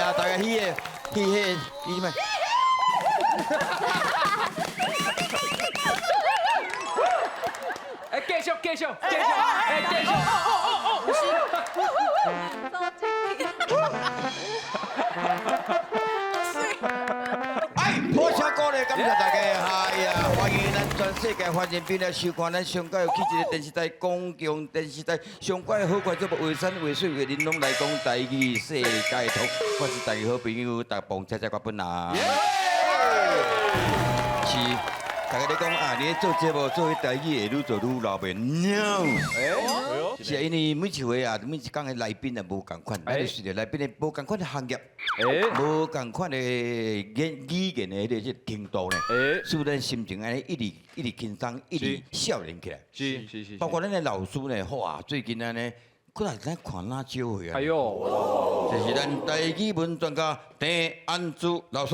啊，大家喜的喜喜喜咩？哎，继续继续继续，哎，继续。哎，破车鼓励，感谢大家，哎呀，欢迎咱全世界欢迎并来收看咱上盖有起一个电视台，公共电视台上盖好看节目，画山画水画玲珑来讲台语世界通，我是大家好朋友，大鹏车车我本人。是，大家咧讲啊，你咧做节目做彼台语会愈做愈老面，no。是啊，因为每一回啊，每一工的来宾啊无仝款，咱就是来宾的无仝款的行业，无仝款的语言的彼个程度呢，使咱心情按呢一直一直轻松，一直少年起来。是是是。包括咱的老师呢，哇，最近按呢，过来咱看哪少岁啊？哎呦，这是咱台语文专家郑安珠老师。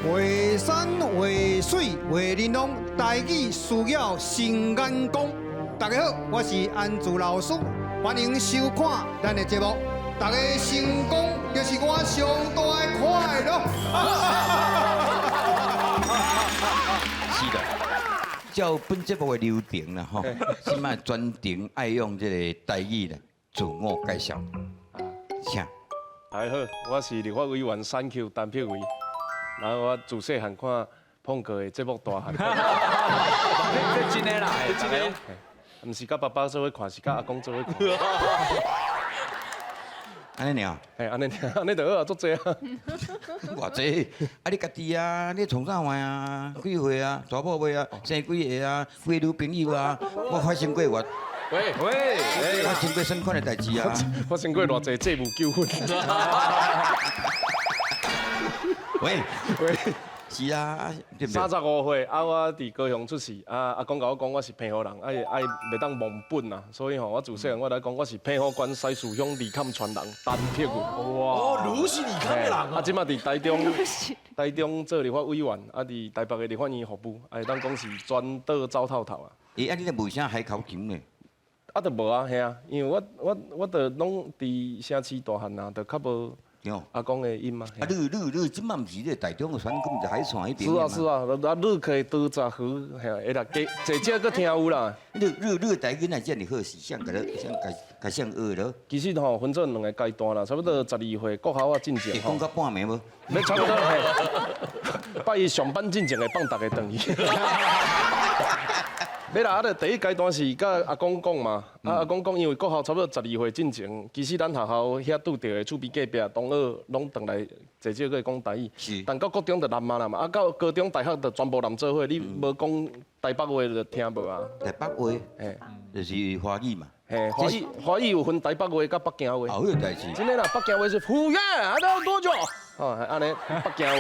画山画水画玲珑，台语需要新眼光。大家好，我是安珠老师，欢迎收看咱的节目。大家成功就是我上大的快乐。是的，照本节目的流程啦，吼，这摆全程爱用这个台语来自我介绍，请。大家好，我是立法委员选区陈柏惟。然后我自细汉看碰哥的节目大汉。这真的啦，真的。毋是佮爸爸做伙看，是佮阿公做伙看。按呢尔？嘿，按呢尔，按呢就好啊，足济啊。偌济？啊，你家己啊，你创啥货啊？几岁啊？娶某未啊？生几个啊？几个女朋友啊？我发生过偌？喂喂，发生过啥物款的代志啊？发生过偌济债务纠纷。喂喂，是啊，35岁，啊，我伫高雄出世，啊，阿公共我讲我是澎湖人，爱爱袂当忘本啊，所以吼，我自细汉我来讲我是澎湖县西势乡二坎村人陈柏惟。哇，哦，你是二坎的人啊！啊，这摆伫台中，台中做立法委员，啊，伫台北的立法院服务，啊，会当讲是全岛走透透啊。欸，啊，你若无啥海口琴呢？啊，就无啊，嘿啊，因为我就拢伫城市大汉啊，就较无。阿公的音嘛。啊，你你你，这摆毋是咧台中的选区，毋是海线彼边是啊是啊，啊，你可以多杂河，嘿，会啦，加济少阁听有啦。你你你台语若遮尔好，是啥共你，啥共共啥学咯？其实吼，分做两个阶段啦，差不多12岁国校啊进前。会讲到半暝无？欲差不多嘿。拜伊上班进前会放逐家转去。欲啦，啊，就第一阶段是佮阿公讲嘛，啊，阿公讲，因为国校差不多12岁进前，其实咱学校遐拄著的厝边隔壁同学拢转来，济少阁会讲台语。是。但到国中就难啊啦嘛，啊，到高中、大学就全部南做伙，你无讲台北话就听无啊。台北话，嘿，就是华语嘛。嘿，华语华语有分台北话佮北京话。哦，彼个代志。真的啦，北京话是服务员，还要多久？哦，按呢，北京话，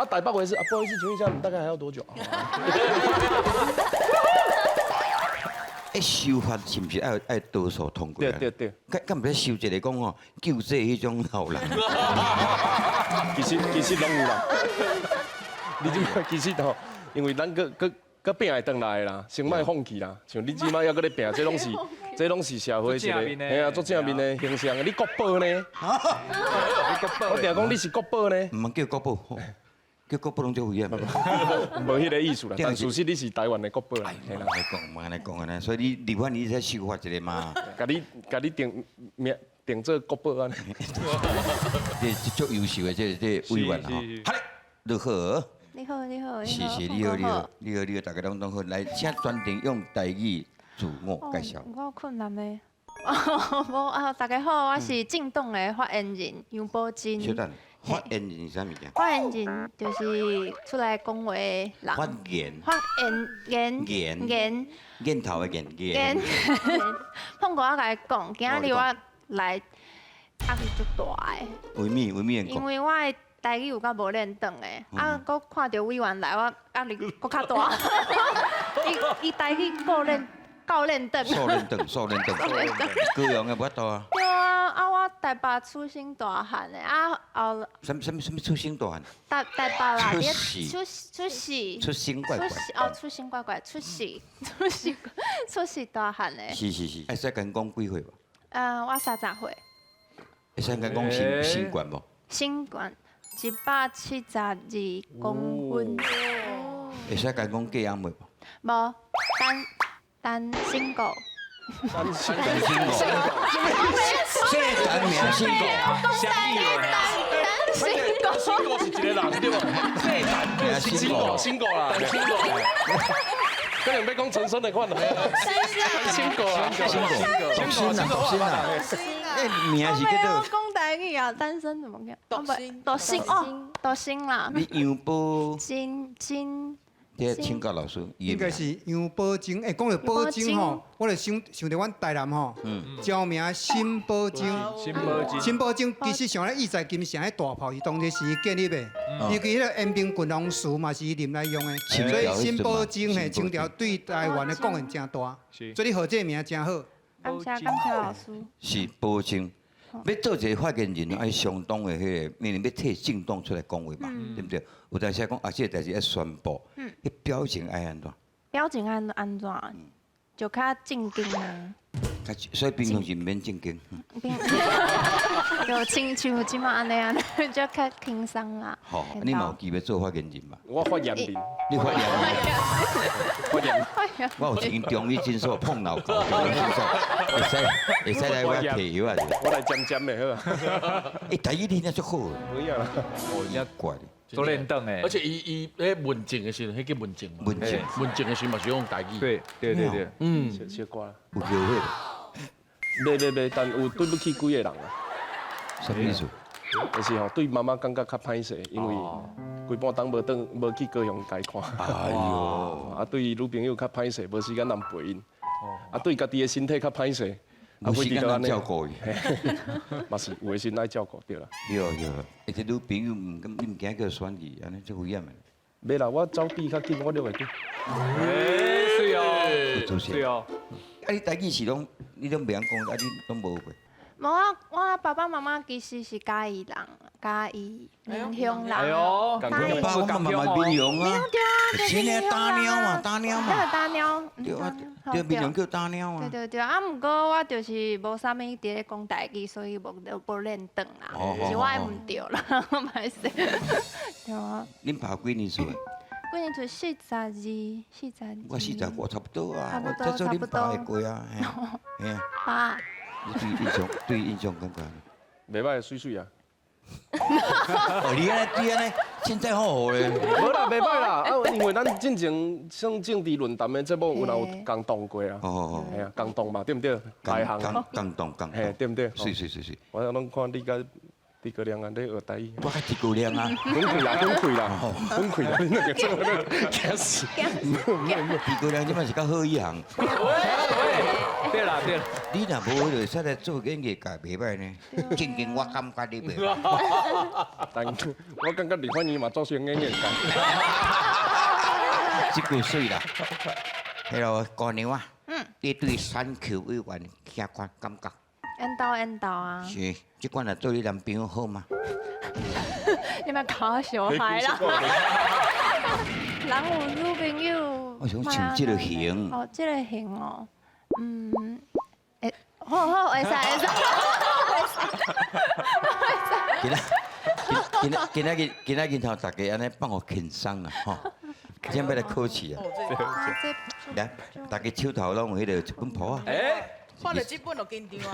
啊，台北话是啊，不好意思，请问一下，你大概还要多久？欸，修法是毋是爱爱多数通过？对对对。敢敢毋使修一个讲吼，救济彼种老人？其实其实拢有啦。你这摆其实吼，因为咱阁阁阁拼会转来啦，先莫放弃啦。像你这摆犹阁咧拼，这拢是这拢是社会一个，嘿啊，足正面的形象。你国宝呢？你国宝？我定讲你是国宝呢。毋通叫国宝。叫国宝拢足危险。无彼个意思啦，但事实你是台湾的国宝啦。莫讲，莫按呢讲按呢，所以你立法你才修法一个嘛。共你共你定名定做国宝按呢。这足优秀的这这委员吼。好嘞，你好。你好，你好。是是，你好，你好，你好，你好，大家拢拢好。来，请全程用台语自我介绍。我困难的。无啊，大家好，我是政党的发言人杨宝珍。稍等。发言人是啥物件？发言人就是出来讲话的人。发言。发言言。言。言。言头的言。言。碰哥我共伊讲，今仔日我来压力足大的。为物为物因为我的台语有够无练转的，啊，阁看著委员来，我压力阁较大。伊伊台语够练够练转。数练转，数练转。高雄的无法度啊。对啊，啊我。台北出生大漢的，啊後啥啥啥物出生大漢？台北啦，出世出出世出生怪怪。出世哦，出生怪怪，出世出世出世大漢的。是是是，會使共講幾歲無？我30歲。會使共講身身懸無？身懸172公分。會使共講嫁翁袂？無，單單身狗。單身狗，姓陳名姓狗，相遇單身狗，新狗是一個人對無？姓陳，新狗，新狗啦，新狗。可能欲講陳昇的款啦，新狗啊，新狗，獨身啊，獨身啊，哎，名是叫做。講台語啊，單身怎麼講？獨身，獨身哦，獨身啦。你楊寶真真。這請教老師，應該是楊寶貞。欸，講著寶貞吼，我就想想著阮台南吼，招名新寶貞。新寶貞。新寶貞其實像咧意在金城彼大炮是當時時建立的，尤其彼个延平郡王祠嘛是伊林來用的，所以新寶貞嘿，清朝對台灣的貢獻誠大，所以你號這个名誠好。感謝感謝老師。是寶貞，欲做一个發言人，愛相當的彼个，因為欲替政黨出來講話嘛，對毋對？有當時講啊，這个代誌愛宣布，彼表情愛按怎？表情按按怎？就較正經啊。所以平常時毋免正經。就親像這馬按呢按呢，就較輕鬆啦。好，你嘛有機會做發言人嘛？我發言人。你發言人。發言。我有一間中醫診所碰腦溝中醫診所，會使會使來我提藥啊！我來尖尖的好。欸，台語聽得足好。無影啦，哦，真怪。都練轉的。而且伊伊咧問政的時陣，彼叫問政嘛。問政，問政的時嘛是用台語。對對對對，嗯，小小掛。有後悔無？袂袂袂，但有對不起幾個人啊。啥意思？就是吼，對媽媽感覺較歹勢，因為規半冬無轉無去高雄共伊看。哎喲，啊對女朋友較歹勢，無時間通陪𪜶。啊對家己的身體較歹勢，無時間通照顧伊。嘛是有的時陣愛照顧對啦。對對，而且女朋友毋敢，你毋驚叫選去，按呢足危險的。袂啦，我走比較緊，我掠會緊。欸，水哦，水哦。啊，你台語是攏，你攏袂曉講，啊，你攏無學過。無啊，我爸爸媽媽其實是嘉義人，嘉義民雄人。哎喲，爸爸媽媽民雄啊，是呢，打貓嘛，打貓嘛。那個打貓。對啊，對，民雄叫打貓啊。對對對，啊，毋過我就是無啥物佇咧講台語，所以無無練轉啦，是我的毋對啦，歹勢。對啊。恁爸幾年出的？幾年出42，42。我45差不多啊，我才做恁爸的過啊，嘿啊。爸。你對印象，對印象感覺？袂歹，媠媠啊。哦，你按呢，你按呢，凊彩好好咧。無啦，袂歹啦。啊，因為咱進前算政治論壇的節目，有人有共動過啊。哦哦。嘿啊，共動嘛，對毋對？排行。共動，共動。嘿，對毋對？是是是是。我攏看你佮諸葛亮啊，咧學台語。我較諸葛亮啊。滾開啦，滾開啦，滾開啦！你兩個做伙驚死。諸葛亮這擺是較好一行。對啦對啦，你若無就會使來做演藝界袂歹呢。正經我感覺你袂歹。但我感覺李煥儀嘛做成演藝界。這句媠啦。Hello，姑娘啊，你對選曲委員啥款感覺？緣投緣投啊。是，這款來做你男朋友好嗎？你莫搞我小孩啦。人有女朋友。我想像這個型。哦，這個型哦。嗯，會，好好，會使會使，會使。今仔今仔今仔日今仔日頭大家按呢放予輕鬆啦，吼，準備來考試啊。來，大家手頭攏有彼個一本簿啊。欸，看著這本就緊張啊。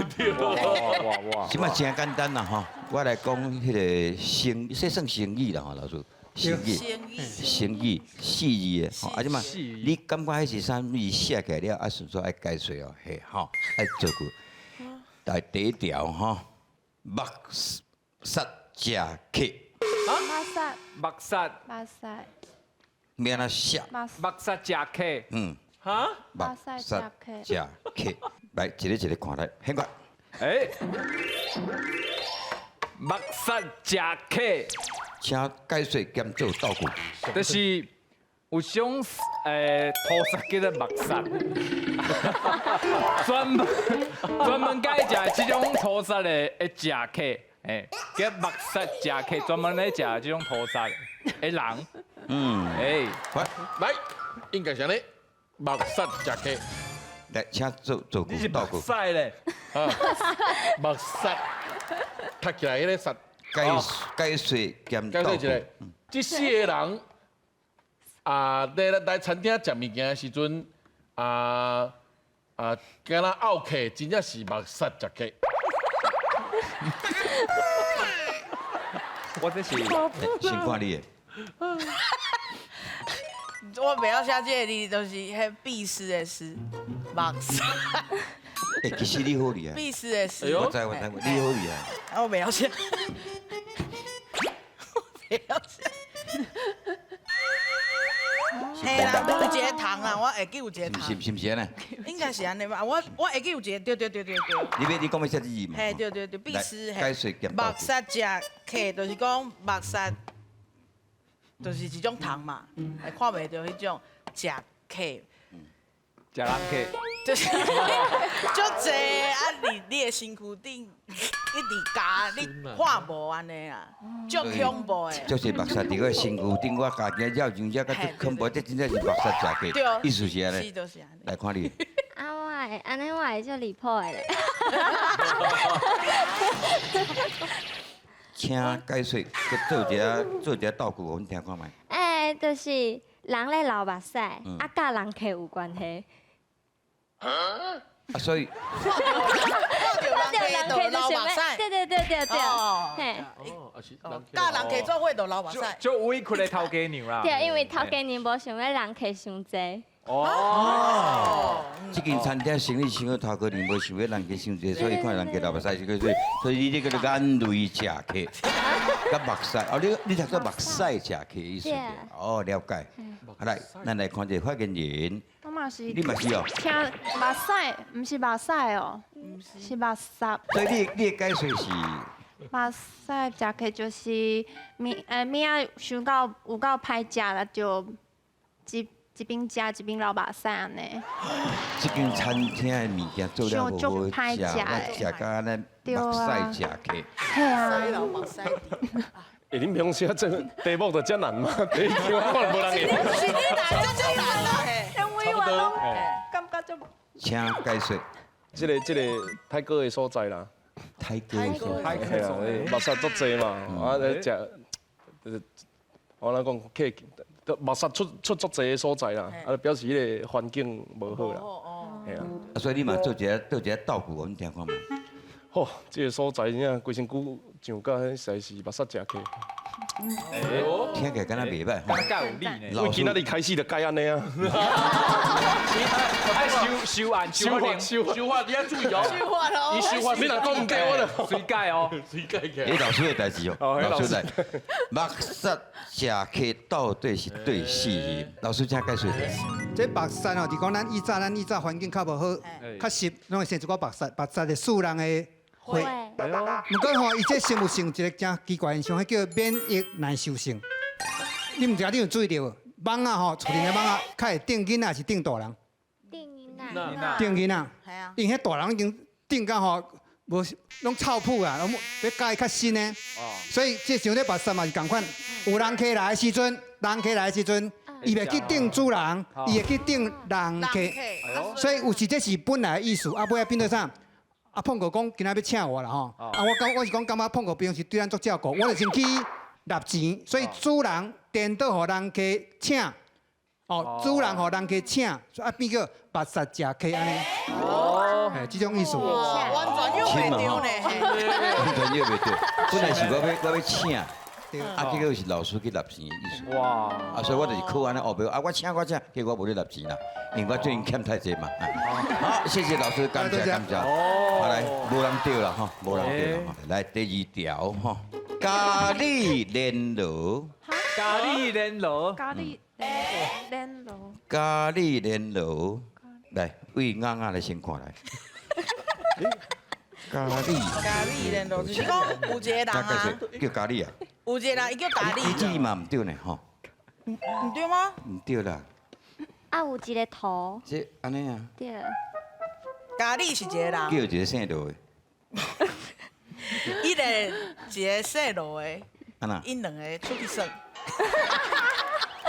哇哇！這擺真簡單啦，吼，我來講彼個成，這算成語啦，吼，老師。成語，成語，四字的，吼，啊，這擺你感覺彼是啥物寫起來了，啊，順續愛解說哦，嘿，吼，愛做句。來第一條吼，目殺食客。目殺。目殺。目殺。欲按怎寫？目殺食客。嗯。哈？目殺食客。食客，來一个一个看來，現過。欸。目殺食客。請解說兼做道具。就是有種屠殺叫做目殺，專門解食這種屠殺的食客，叫目殺食客，專門咧食這種屠殺的人。來，應該是按呢，目殺食客。來，請做做你是目屎咧？啊，目殺，讀起來彼個殺。解說兼解說一下，這四個人啊，來餐廳食物件的時陣，敢若漚客，真正是目殺食客。我這是先看你的。我袂曉寫這個字，就是彼必思的思，目屎。欸，其實你好厲害。必思的思。我知我知，你好厲害。啊，我袂曉寫。我袂曉寫。嘿啦，有一個糖啦，我會記有一個糖。是毋是按呢？應該是按呢吧，我會記有一個，對對對對對。你講欲寫這字嘛？嘿，對對對，必思。解說兼目屎食客，就是講目屎，就是一種糖嘛，會看袂著彼種食客。食人客。就是足濟啊！佇你的身軀頂一直加，你看無按呢啦，足恐怖的。就是目屎佇我身軀頂，我家己了上只，佮足恐怖，這真正是目屎食客，意思是按呢。是就是按呢。來看你。啊，我會按呢，我會足離譜的咧。請解說，閣做一下道具，予阮聽看覓。欸，就是人咧流目屎，啊，佮人客有關係。啊，所以看著人客就流目屎，對對對對對，嘿。佮人客做伙就流目屎。就委屈的頭家娘啦。對，因為頭家娘無想欲人客傷濟。哦。這間餐廳生意傷好，頭家娘無想欲人客傷濟，所以看人客流目屎，所以你這叫做眼淚食客，佮目屎。哦，你讀做目屎食客意思。哦，了解。好來，咱來看這個發言人。我嘛是，你嘛是哦。聽目屎，毋是目屎哦，是目屎。所以你的解說是？目屎食客就是物仔傷夠有夠歹食啦，就一邊食一邊流目屎按呢。這間餐廳的物件做了無好食，我食甲按呢目屎食客。嘿啊。欸，恁平時這題目就遮難嗎？第一題我看無人會。是你難，這難啦。因為我攏感覺就。請解說。這個泰國的所在啦。泰國的所在。目屎足濟嘛，啊，咧食，就是我來講客，目屎出足濟的所在啦，啊，表示彼個環境無好啦。嘿啊。啊，所以你嘛做一下道具，阮聽看覓。吼，這個所在真正規身軀上甲彼實在是目屎食客。聽起來敢若袂歹，敢若有理呢。為今仔日開始就改按呢啊。愛修修案修法修法，你要注意哦。修法哦。你修法，你若講毋對，我就隨改哦。隨改起。你老師的代誌哦，老師來。目屎食客到底是對是？老師請解說。這目屎吼，就講咱以早環境較無好，較濕，攏會生一寡目屎，目屎會刺人的血。毋過吼，伊這生物性有一個真奇怪現象，彼叫免疫耐受性。你毋知你有注意著無？蠓仔吼，厝裡的蠓仔較會叮囡仔，還是叮大人？叮囡仔。叮囡仔。因為彼大人已經叮到吼，無攏臭噗啊，攏欲教伊較新的。所以這像咧目屎嘛是仝款，有人客來的時陣，人客來的時陣，伊袂去叮主人，伊會去叮人客。所以有時這是本來的意思，啊，尾仔變做啥？啊，碰哥講今仔欲請我啦吼，啊，我是講感覺碰哥平時對咱足照顧，我就先去納錢，所以主人顛倒予人客請，哦，主人予人客請，啊變叫目屎食客按呢，哦，這種意思。完全又袂對呢，完全又袂對，本來是我欲請，啊，結果是老師去納錢的意思。哇！啊，所以我就是靠按呢學袂，啊，我請我請，結果我無咧納錢啦，因為我最近欠太濟嘛。好，謝謝老師，感謝感謝。好來，無人對啦吼，無人對啦吼。來第二條吼，咖喱蓮螺。咖喱蓮螺。咖喱蓮螺。咖喱蓮螺，來，為啱啱來先看來。咖喱。咖喱蓮螺就是講有一個人啊，叫咖喱啊。有一個人伊叫咖喱。伊這嘛毋對呢吼。毋對嗎？毋對啦。啊，有一個圖。這按呢啊？對。咖喱是一個人。叫一個姓羅的。伊個一個姓羅的。按怎？𪜶兩个出去耍。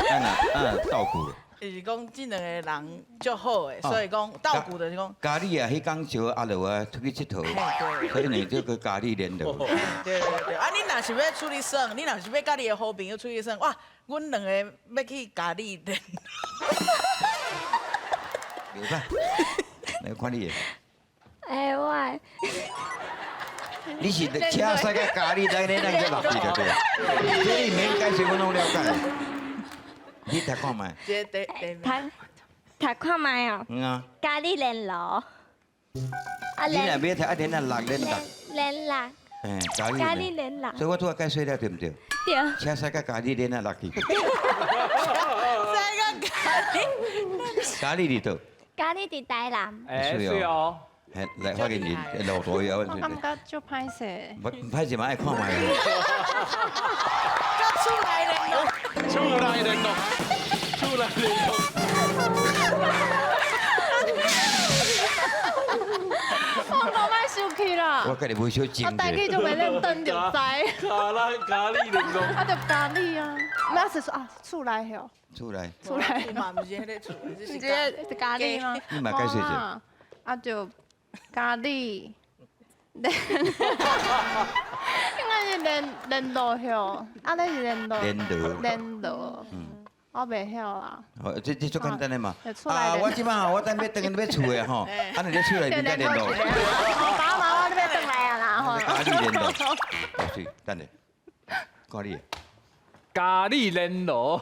按怎按怎鬥句？就是講這兩個人足好的，所以講鬥句就是講。咖喱啊，彼工招阿羅啊出去𨑨迌，所以呢叫做咖喱連羅。對對對，啊，你若是欲出去耍，你若是欲佮你的好朋友出去耍，哇，阮兩個欲去咖喱連。袂歹，來看你的。欸，我。你是車駛到咖喱來咧，咱才落去就對。這你免解釋，我攏了解。你讀看覓？讀讀看覓哦。嗯啊。咖喱連爐。你若欲讀，啊連啊六連六。連六。嗯，咖喱。咖喱連六。所以我拄仔解釋了，對毋對？對。車駛到咖喱連啊落去。駛到咖喱。咖喱佇佗？咖喱佇台南。欸，媠哦。嘿，來發言人，路途啊，我感覺足歹勢。毋歹勢嘛，愛看覓。到厝內連囉。厝內連囉，厝內連囉。我無愛生氣啦。我家己無小靜。我台語就袂認真就知。咖喱連囉。啊，就咖喱啊，沒是說啊，厝內吼。厝內。厝內。嘛，毋是彼个厝，是這個咖喱嗎？你嘛解釋者。啊，就咖喱，連，應該是連連爐吼，啊，那是連爐。連爐。連爐。嗯。我袂曉啦。哦，這這足簡單的嘛。啊，我這擺吼，我等欲轉去欲厝的吼，啊，你咧厝內面再連爐。爸媽，我欲轉來啊啦吼。咖喱連爐。是，等下，咖喱。咖喱連爐。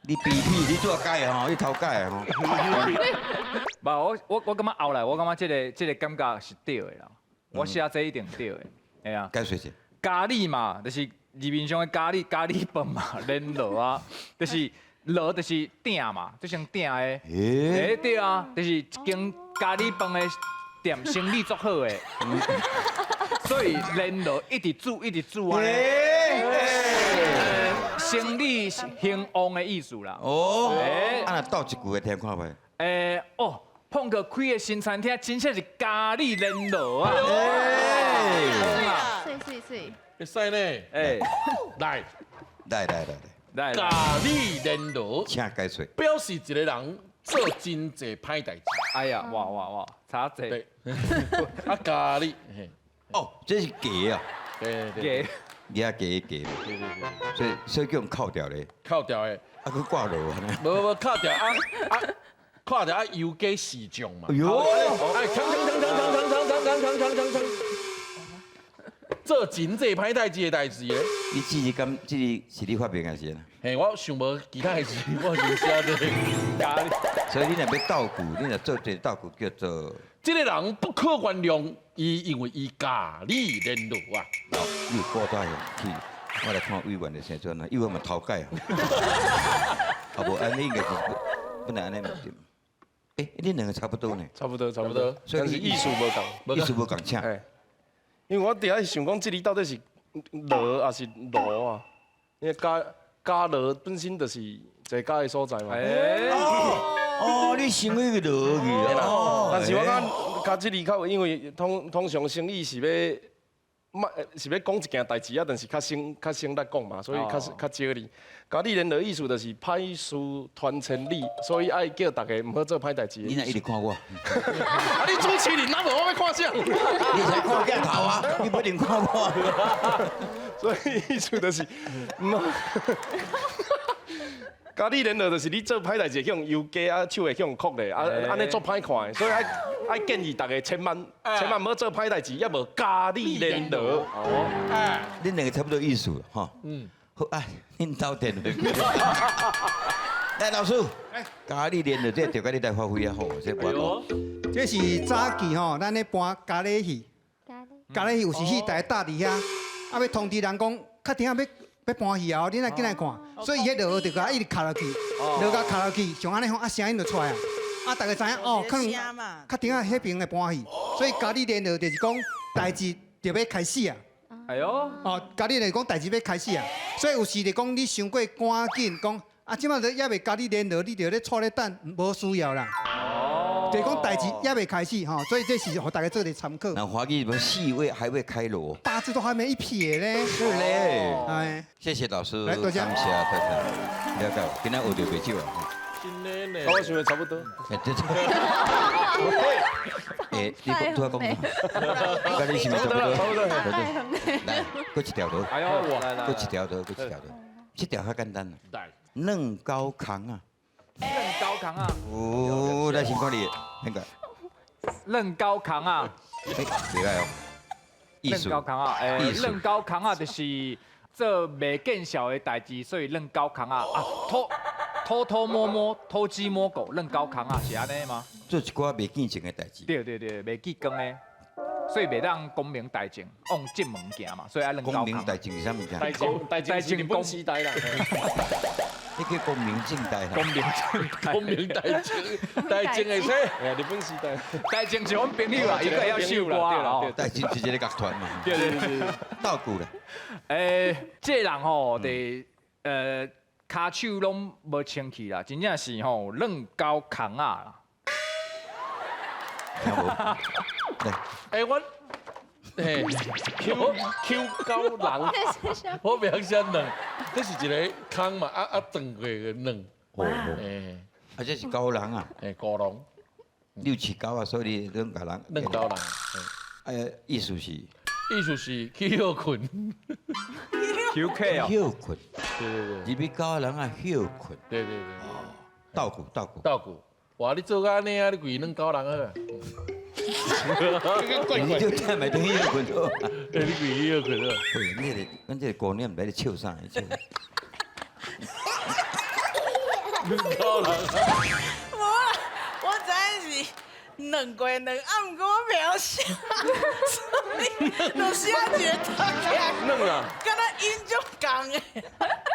你比屁，你做假的吼，你偷假的吼。無，我感覺後來，我感覺這個感覺是對的啦。我寫這一定對的，會啊。解釋者。咖喱嘛，就是字面上的咖喱，咖喱飯嘛，連爐啊，就是爐就是鼎嘛，就像鼎的。欸，對啊，就是一間咖喱飯的店，生意足好的。所以連爐一直煮，一直煮啊。生意興旺的意思啦。哦，啊，若鬥一句來聽看覓？欸，哦，碰哥開的新餐廳，真正是咖喱連爐啊！媠媠媠。會使呢？欸，來，來來來來，咖喱連爐，請解說。表示一個人做真濟歹代誌。哎呀，哇哇哇，差濟。對，啊咖喱，哦，這是假啊。對對。假。伊也假假，所以所以叫人扣掉咧。扣掉的。啊，閣掛落啊？無無扣掉啊啊，扣掉啊，油加四將嘛。哎喲！哎，鏘鏘鏘鏘鏘鏘鏘鏘鏘鏘鏘，做真濟歹代誌的代誌咧。你這字敢這字是你發明還是？嘿，我想無其他的字，我就寫這個咖喱。所以你若欲鬥句，你若做一個鬥句叫做。這個人不可原諒，伊因為伊咖喱連爐啊。你有古早去，我來看委員的生陣啊，委員嘛偷改啊。啊無按呢應該是本來按呢毋對。欸，恁兩個差不多呢。差不多，差不多。所以意思無仝，意思無仝，請。因為我佇遐想講，這裡到底是爐還是爐啊？因為加加爐本身就是坐家的所在嘛。哦，你想彼個爐去哦。但是我感覺加這裡較，因為通常生意是欲。莫是欲講一件代誌啊，但是較省較省力講嘛，所以較較少哩。咖喱連爐意思就是歹事傳千里，所以愛叫大家毋好做歹代誌。你若一直看我？啊，你主持人，哪無我欲看啥？你才看鏡頭啊！你不一定看我。所以意思就是，毋好。咖喱連爐就是你做歹代誌，去予油雞啊，手會去予焐咧，啊，按呢足歹看的，所以愛愛建議大家千萬千萬毋好做歹代誌，抑無咖喱連爐。哦，恁兩個差不多意思吼。嗯。好啊，恁鬥電話。來，老師，咖喱連爐這就該你來發揮啊，好，這無。這是早期吼，咱咧搬咖喱戲，咖喱戲有時戲台搭佇遐，啊，欲通知人講，較頂仔欲。欲搬戲啊！恁來緊來看，所以彼爐就共伊一直敲落去，爐共敲落去，像按呢吼，啊聲音就出來啊！啊，大家知影哦，可能較頂仔彼爿會搬戲，所以咖喱連爐就是講代誌就欲開始啊！哎喲，哦，共你來講代誌欲開始啊，所以有時就講你傷過趕緊，講啊，這擺都猶未共你聯絡，你就咧坐咧等，無需要啦。哦，就講代誌猶未開始吼，所以這是予大家做一個參考。那華語不四月還未開鑼，八字都還沒一撇咧。是咧。哎，謝謝老師，來多謝。感謝多謝，了解，今仔學著袂少啊。真的呢。我想的差不多。欸，你講拄仔講，佮你是毋是差不多？差不多。來，閣一條路。哎喲，閣一條路，閣一條路，這條較簡單啦。軟狗空啊！軟狗空啊！哦，來先看你，那個。軟狗空啊！欸，袂歹哦。軟狗空啊！欸，軟狗空啊，就是做袂見效的代誌，所以軟狗空啊啊偷。偷偷摸摸、偷雞摸狗、軟狗空啊，是按呢嗎？做一寡袂見證的代誌。對對對，袂見光的，所以袂當光明大正往正門行嘛，所以愛軟狗空。光明大正是啥物件？大正大正是日本時代啦。你叫光明正大。光明正大。光明大正，大正會使。哎，日本時代。大正是阮朋友啊，伊閣會曉唱歌哦。大正是一個樂團嘛。對對對。道具啦。欸，這個人吼，佇跤手攏無清氣啦，真正是吼軟狗空啊啦。欸，我，嘿，Q Q 狗人，我袂曉寫軟，這是一個空嘛，啊啊轉過個軟。欸，啊這是狗人啊。欸，狗人。你有飼狗啊，所以你軟狗人。軟狗人。哎，意思是？意思是去歇睏。休克哦。歇睏。對對對。入去狗人啊歇睏。對對對。道具道具。道具。哇！你做甲按呢啊，你規軟狗人好。你就聽袂等歇睏好。欸，你規歇睏好。對，你這個，阮這個姑娘毋知咧笑啥，笑。軟狗人。無啦，我知影是。軟過軟，啊，毋過我袂曉寫，所以就寫一個讀起來，軟啊，敢若音足仝的。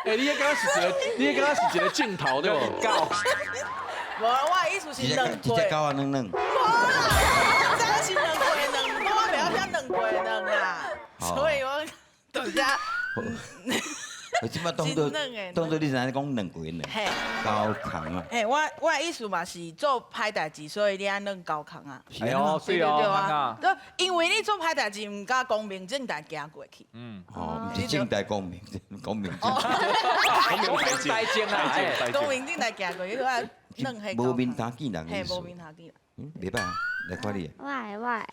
欸，你彼敢若是一個，你彼敢若是一個鏡頭對無？狗。無，我的意思是軟過。一隻狗啊，軟軟。無啦，我知影是軟過軟，毋過我袂曉寫軟過軟啦，所以我就寫。我這擺當作當作你是按呢講軟過軟，狗空啊。嘿，我的意思嘛是做歹代誌，所以你愛軟狗空啊。哎喲，對啊，對，因為你做歹代誌，毋敢光明正大行過去。嗯，哦，毋是正大光明，光明正。光明大正啊，光明正大行過去，你愛軟彼無面頭見人的意思。嘿，無面頭見人。嗯，袂歹啊，來看你。我的我的，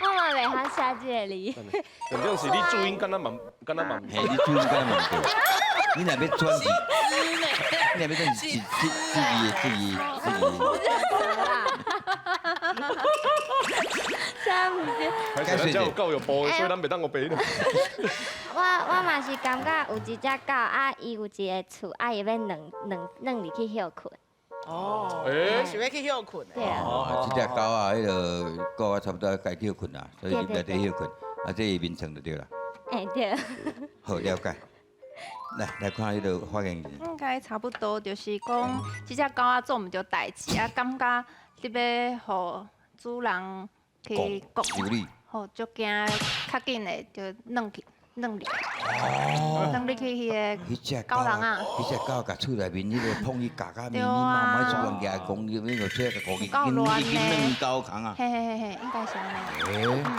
我嘛袂曉寫這個字。重點是你注音敢若嘛，敢若嘛。嘿，你注音敢若嘛毋對。你若欲轉字，你若欲轉字，字字字字字。真毋是。咱遮有教育部的，所以咱袂當予白。我嘛是感覺有一隻狗啊，伊有一个厝啊，伊欲軟軟軟入去歇睏。哦，是欲去歇睏。對啊。哦，這隻狗啊，彼个狗啊，差不多該歇睏啦，所以入內底歇睏，啊，這伊眠床就對啦。欸對。好，了解。來來看彼个發言。應該差不多，就是講這隻狗仔做毋著代誌啊，感覺得欲予主人去講，吼，足驚，較緊的就軟去軟入，軟入去彼个狗人啊。彼隻狗共厝內面彼个碰伊咬甲密密麻麻，出亂舉講，彼个吹個講，已經已經軟狗空啊。嘿嘿嘿嘿，應該是按呢。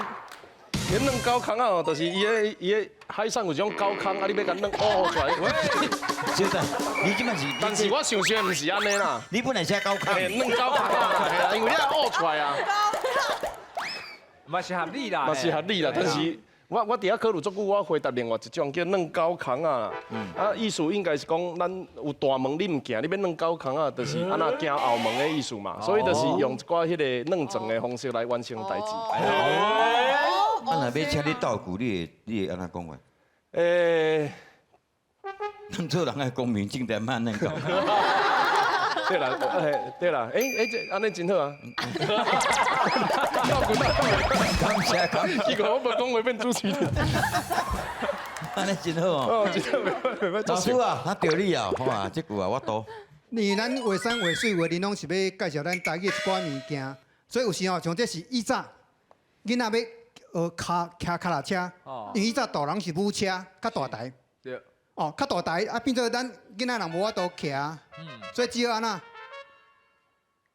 彼軟狗空啊，就是伊个伊个海產有一種狗空啊，你欲共軟挖出來。喂，小等，你這擺是？但是我想象毋是按呢啦。你本來寫狗空。軟狗空啊，因為你愛挖出來啊。嘛是合理啦。嘛是合理啦，但是我佇遐考慮足久，我回答另外一種叫軟狗空啊。啊，意思應該是講，咱有大門你毋行，你欲軟狗空啊，就是按怎行後門的意思嘛。所以就是用一寡彼個軟裝的方式來完成代誌。啊，若欲請你道具，你會按怎講話？欸，咱做人愛光明正大，莫軟狗。對啦，對啦，欸欸，這按呢真好啊！感謝感謝。結果我無講話變主持人。按呢真好哦。哦，真好，袂歹，老師啊，啊著你啊，好啊，這句啊我賭。你咱畫山畫水畫林攏是欲介紹咱台語一寡物件，所以有時吼像這是以早囡仔欲学跤骑跤踏车，因为以前大人是舞车，较大台。对。哦，较大台啊，变做咱囡仔人无法度骑，所以只好按怎，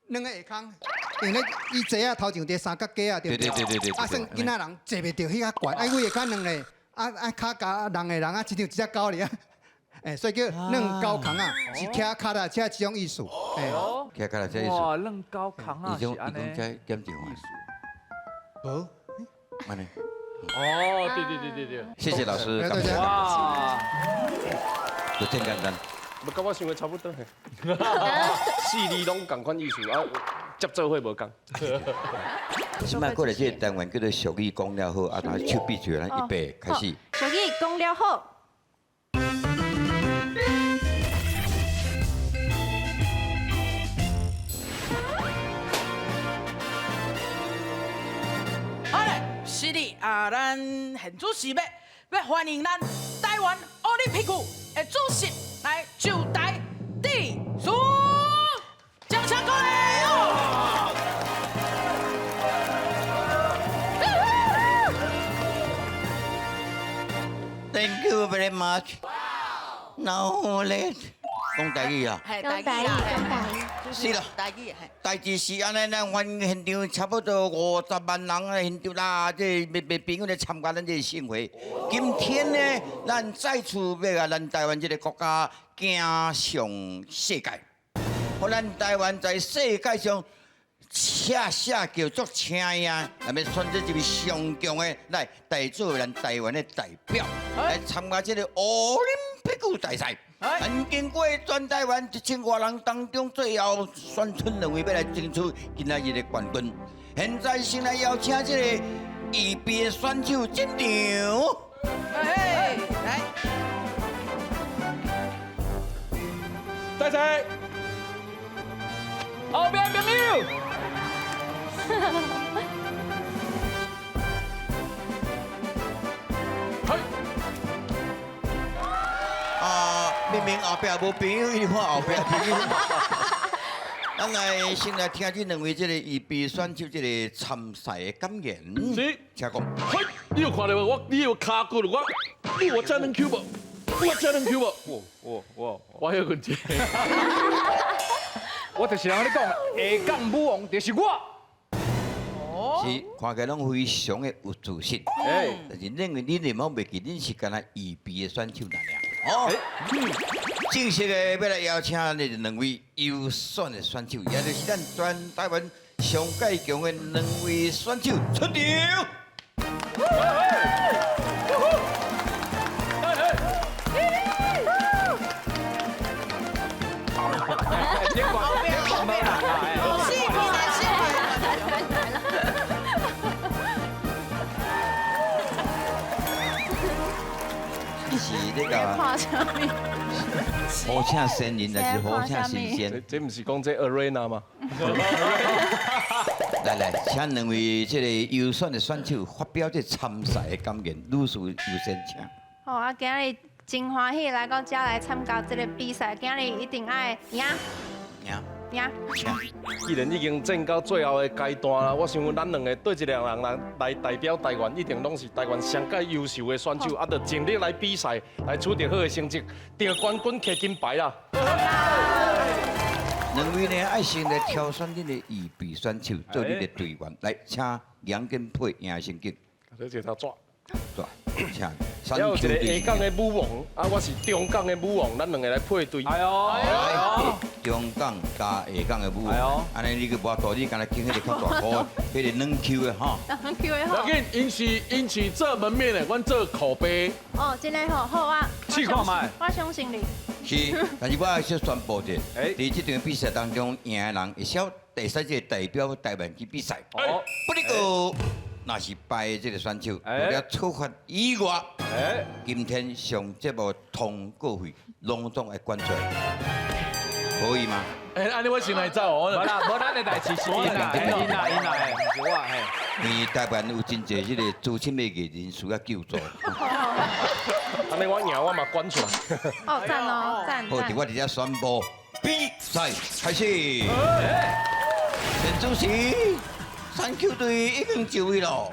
两个下空，因为伊坐啊头前伫三角架啊，对对对对对。啊，算囡仔人坐袂著彼较悬，啊，为下较软咧，啊啊，跤加人的人啊，一张一只狗尔，哎，所以叫软狗空啊，是骑跤踏车这种意思。哎，骑跤踏车意思。哇，软狗空啊，是按呢。伊讲这减重意思。无，按呢。哦，对对对对对。谢谢老师，感谢。哇，就真简单。无，佮我想的差不多。四字拢仝款意思啊，接做伙无仝。现摆过来这个单元叫做俗语讲了好，啊，拿手比出来，咱预备开始。俗语讲了好。好嘞，是的啊，咱现主时欲欢迎咱台湾奥林匹克的主席来就台致辞，掌声鼓励。 Thank you very much. Now let 讲台语啊，讲台语，讲台语。是啦，台语。代志是按呢，咱欢迎现场差不多50万人来现场啦，这朋友来参加咱这个盛会。今天呢，咱再次欲共咱台湾这个国家走上世界，予咱台湾在世界上写写叫做声音，来欲选择一位上强的来代表咱台湾的代表来参加这个奥林匹克大赛。咱经过全台湾1000外人当中，最后选出两位欲来争取今仔日的冠军。现在先来邀请这个预备的选手进场。哎，来，大赛，后边朋友。啊，明明后壁无朋友，伊看后壁朋友。咱来先来听这两位这个预备选手这个参赛的感言。是，请讲。嘿，你有看到无？我，你有跤骨我，你有这软 Q 无？我这软 Q 无？我歇困者。我就是人咧讲，下港舞王就是我。是，看起来拢非常的有自信。但是认为你连拢袂记，恁是干焦预备的选手尔。哦，正式的欲来邀请咱的两位优选的选手，也就是咱全台湾上盖强的两位选手出场。是那个好请仙人，还是好请神仙？这毋是讲这 arena 吗？来来，请两位这个优选的选手发表这参赛的感言，女士优先请。好啊，今日真欢喜来到遮来参加这个比赛，今日一定爱赢。赢。赢。既然已经战到最后的阶段啦，我想咱两个对一个人来代表台湾，一定拢是台湾上盖优秀的选手，啊，就尽力来比赛，来取得好的成绩，得冠军、摕金牌啦。两位呢，爱先来挑选恁的预备选手做恁的队员，来，请杨根配赢成绩。这一头纸。纸，请。还有一个下港的舞王，啊，我是中港的舞王，咱两个来配对。哎呦，中港加下港的舞王，按呢你去无大，你敢若拣彼个较大箍，彼个软 Q 的吼。软 Q 的吼。无要紧，𪜶是做门面的，阮做口碑。哦，真的好，好啊。试看觅。我相信你。是，但是我爱先宣布者，伫这场比赛当中，赢的人会使第三个代表台湾去比赛。哦，不过。若是败的这个选手，除了处罚以外，今天上节目通告费拢总爱捐出来，可以吗？哎，按呢我先来走哦。无啦，无咱的代志是𪜶啦，𪜶啦，𪜶啦，毋是我嘿。因为台湾有真济这个资深的艺人需要救助。按呢我赢我嘛捐出来。哦，赞哦，赞。好，伫我伫遮宣布比赛开始。陈主席。选手队已经就位了，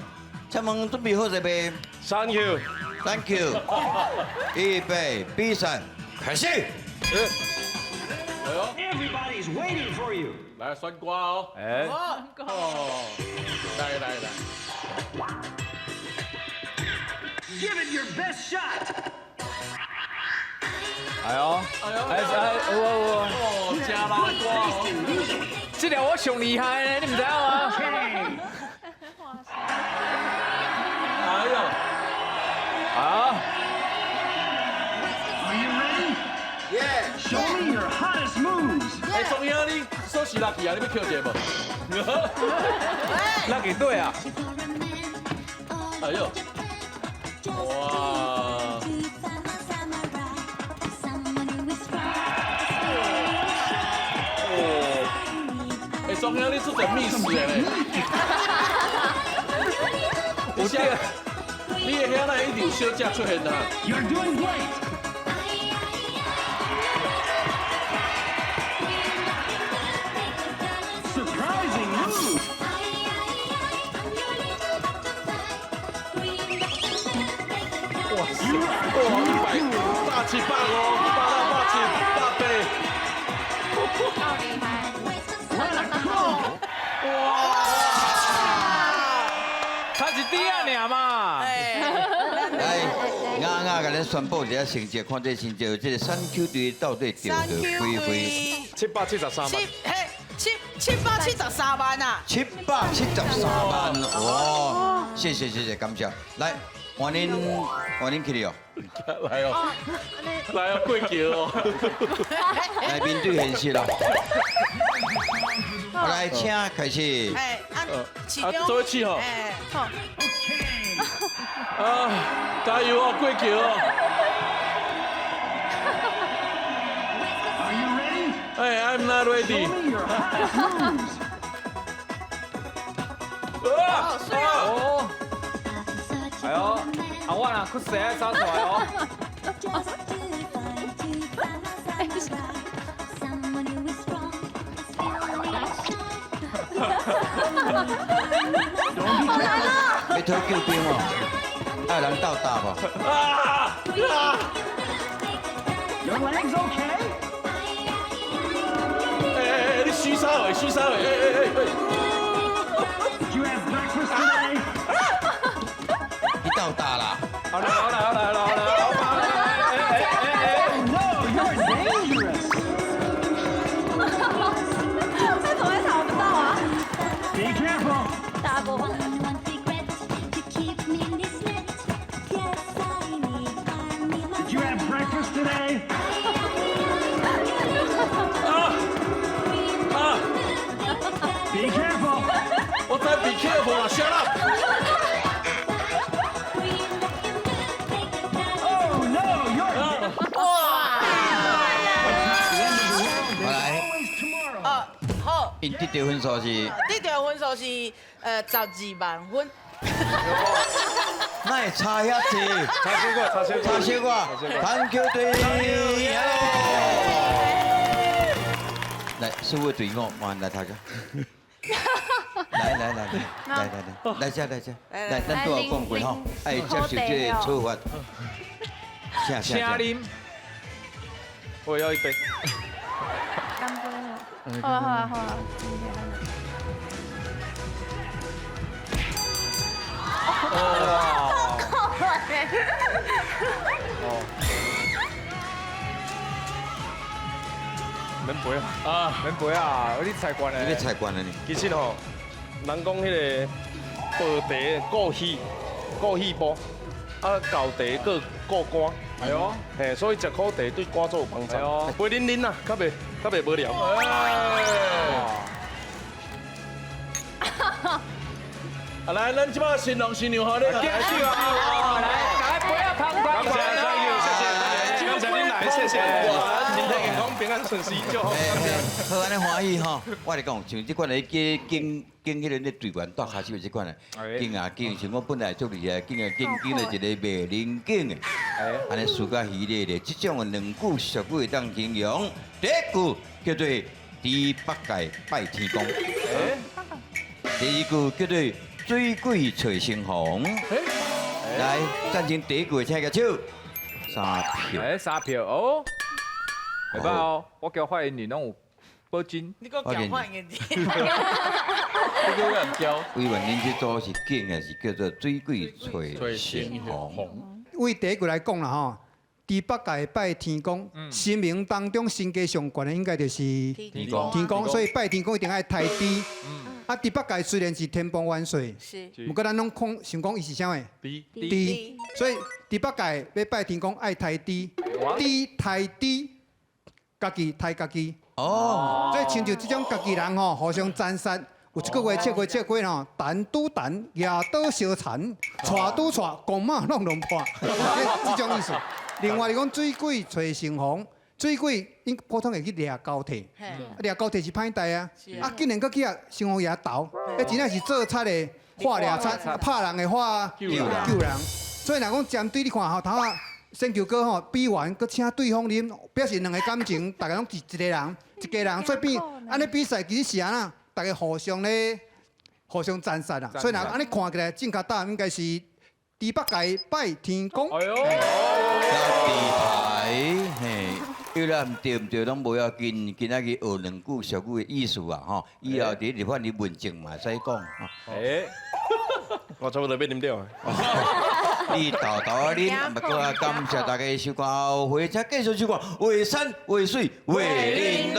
請問準備好勢未？Thank you。 Thank you。預備，比賽開始。哎呦 Everybody's waiting for you。來選歌哦。哎。哦。來來來。 Give it your best shot。哎呦，哎哎，有有有。哦，加拉歌。這條我上厲害呢，你唔知影嗎？哎呦。啊。 Are you ready? Yeah. Show me your hottest moves. 哎，中央你手是落去啊？你欲抾一个無？落去對啊。哎呦。哇！哦，哎，中央你出阵密室的咧？有啥？你的遐那一定有小姐出现啊？You're doing great. Surprising move. 哇塞！哇，100大七百五，百六百七百八。好厲害！哇！差一點仔爾嘛。來，啱啱共咱宣布一下成績，看這成績，這個三 Q 隊到底得到幾分？773萬。773萬啊！773萬，哇！謝謝謝謝，感謝。來，換恁換恁起來哦。來哦，來哦，過橋哦。來面對現實啦。來，請開始。哎，啊，市長。做一次吼。哎，好。啊，加油哦，過橋哦。 Are you ready? 哎，I'm not ready。 Show me your hottest moves. 啊！哦。哎呦，啊我若去洗爱走出来哦。要讨救兵哦，爱人鬥打無？啊啊！ Your legs okay? 哎哎哎，你虚啥话？虚啥话？哎哎哎哎！ Did you have breakfast today? 你鬥打啦！好啦好啦好啦好啦好啦！哎哎哎 No, you're dangerous. 這怎麼會查不到啊？ Be careful. 大波。 Did you have breakfast today? 啊啊！ Be careful. 我知 be careful 啦，shut up。 Oh no, you're 哇！來， always tomorrow. 哦，好。𪜶得到分數是？得到分數是12萬分。哪會差遐濟？差小可，差小可，差小可。環球隊，來，所有隊伍，慢來頭家。來來來來來來來，來這來這，來咱拄仔講過吼，愛接受這個處罰。請請啉，我要一杯。乾杯！好啊好啊好啊！哇！哦，免杯啊！免杯啊！你菜罐的。你菜罐的呢？其實吼，人講彼個薄茶顧氣，顧氣部，啊厚茶閣顧肝。哎呦，嘿，所以食苦茶對肝做有幫助。杯啉啉啦，較袂無聊。啊來，咱這擺新郎新娘吼，你來來，來，杯仔捧感謝，謝謝，感謝恁來，謝謝。身體健康，平安順遂，祝福。好，按呢歡喜吼，我來講，像這款咧，經經彼個咧隊員帶跤手這款咧，經啊經，像我本來足厲害，經啊經經了一個袂靈經的，按呢輸甲稀咧咧，這種的兩句俗語會當形容，第一句叫做豬八戒拜天公，第二句叫做水鬼揣成凰。來，贊成第一句的請舉手。三票。哎，三票哦，袂歹哦，我叫發言人攏有保真。你閣叫發言人？你閣人叫。委員，恁這組是景的，是叫做水鬼揣成凰。為第一句來講啦吼，豬八戒拜天公，神明當中身價上懸的應該就是天公，天公，所以拜天公一定愛刣豬。啊，豬八戒雖然是天蓬元帥，毋過咱攏講想講伊是啥物？豬。豬。所以豬八戒欲拜天公愛刣豬，豬刣豬，家己刣家己。哦。所以親像這種家己人吼，互相殘殺。有一句話，笑過笑過吼，陳拄陳，夜刀相殘，帶拄帶，公馬攏攏破，這種意思。另外，你講水鬼揣成凰，水鬼𪜶普通會去掠交替，掠交替是歹代啊，啊竟然閣去予城隍爺投，彼真正是做賊的化掠賊，拍人的化救人，救人。所以若講針對你看吼，頭仔選球哥吼比完，閣請對方啉，表示兩个感情，大家攏是一个人，一家人，所以變按呢比賽其實是按怎，大家互相咧互相殘殺啦。所以若按呢看起來，正確答案應該是豬八戒拜天公。哎喲，地台嘿，對啦，毋對毋對，攏無要緊。今仔日學兩句俗語的意思啊，吼，以後佇立法院問政嘛會使講。哎，我差不多欲啉著。你豆豆啊啉，不過感謝大家收看，後回請繼續收看《畫山畫水畫玲瑯》。